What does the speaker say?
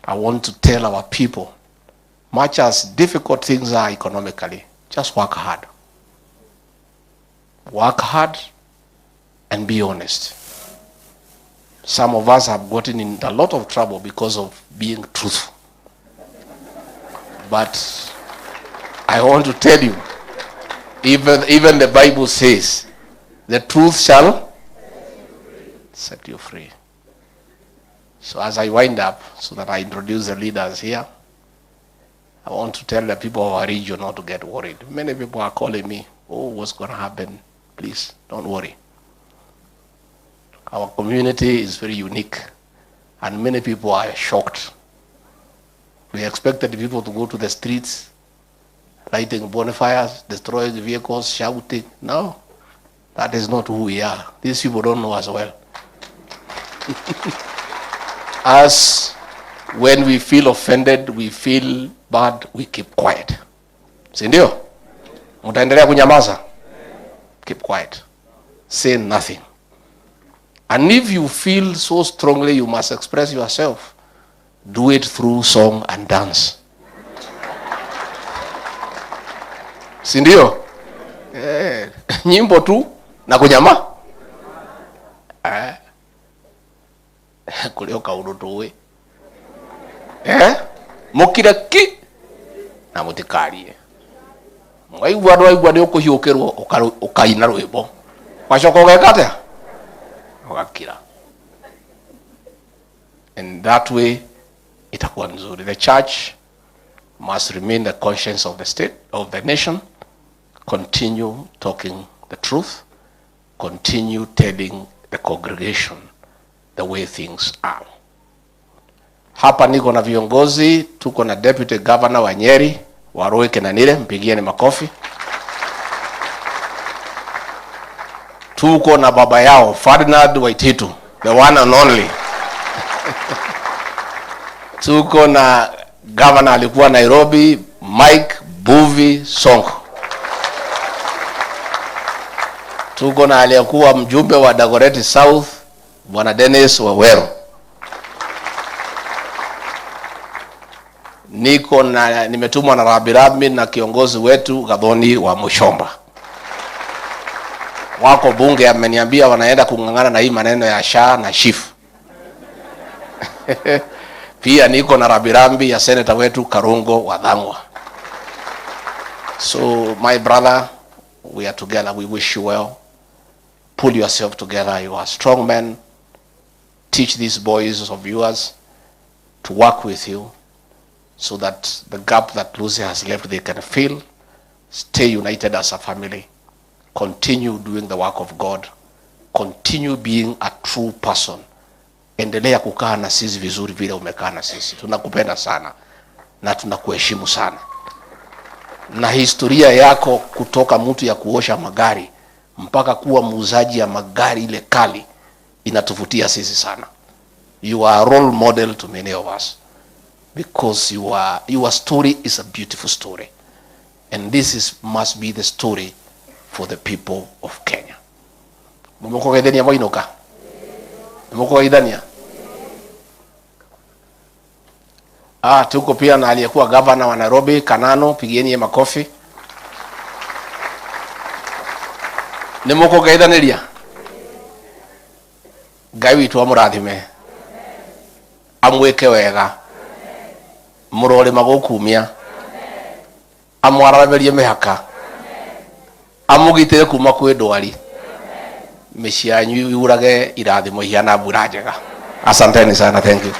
I want to tell our people, much as difficult things are economically, just work hard. Work hard and be honest. Some of us have gotten in a lot of trouble because of being truthful. But I want to tell you, even the Bible says, the truth shall set you free. So as I wind up, so that I introduce the leaders here, I want to tell the people of our region not to get worried. Many people are calling me, oh, what's going to happen? Please, don't worry. Our community is very unique, and many people are shocked. We expected people to go to the streets, lighting bonfires, destroying vehicles, shouting. No, that is not who we are. These people don't know us well. As when we feel offended, we feel bad, we keep quiet. Si ndio? Mtaendelea kunyamaza? Keep quiet. Say nothing. And if you feel so strongly you must express yourself, do it through song and dance. Si ndio? Nyimbo tu na kunyama? Kulio kaundu tuwi. Mukire ki na mutikarie. Mwaigua ndwaigua ni ukuhiukirwo ukaina rwimbo. Wacoka ugeka atia? Ugakira. And that way itakuwa nzuri. The church must remain the conscience of the state, of the nation. Continue talking the truth. Continue telling the congregation the way things are. Hapa niko na viongozi, tuko na Deputy Governor wa Nyeri, Warui Kenanire, mpigieni makofi. Tuko na baba yao Ferdinand Waititu, the one and only. Tuko na governor alikuwa Nairobi, Mike Mbuvi Sonko. Tuko na aliyekuwa mjumbe wa Dagoretti South, Bwana Dennis Waweru. Nimetumwa na Rabirami na kiongozi wetu Gathoni wa Muchomba. Wako bunge ameniambia wanaenda kung'ang'ana na hii maneno ya SHA na SHIF. Pia niko na rambirambi ya senator wetu Karungo wa Thang'wa. So my brother, we are together. We wish you well. Pull yourself together. You are strong men. Teach these boys of yours to work with you so that the gap that Lucy has left they can fill. Stay united as a family. Continue doing the work of God. Continue being a true person. Endelea kukaa na sisi vizuri vile umekaa na sisi. Tunakupenda sana na tunakuheshimu sana. Na historia yako kutoka mtu ya kuosha magari mpaka kuwa muuzaji ya magari ile kali inatuvutia sisi sana. You are a role model to many of us because your story is a beautiful story. And this must be the story for the people of Kenya. Mumukogeithania mwainũka? Mumukogeithania? Tuko pia na aliyekuwa governor wa Nairobi, Kananu, pigieni makofi. Nimukogeithaniria? Ngai witũ amũrathime. Amwĩke wega. Mũrorĩ magũkumia. Amwararamĩrie mĩhaka. Amũgitĩre kuma kwĩ ndwari. Mĩciĩ yanyu yurage irathimo ihana mbura njega. Asanteni sana, thank you.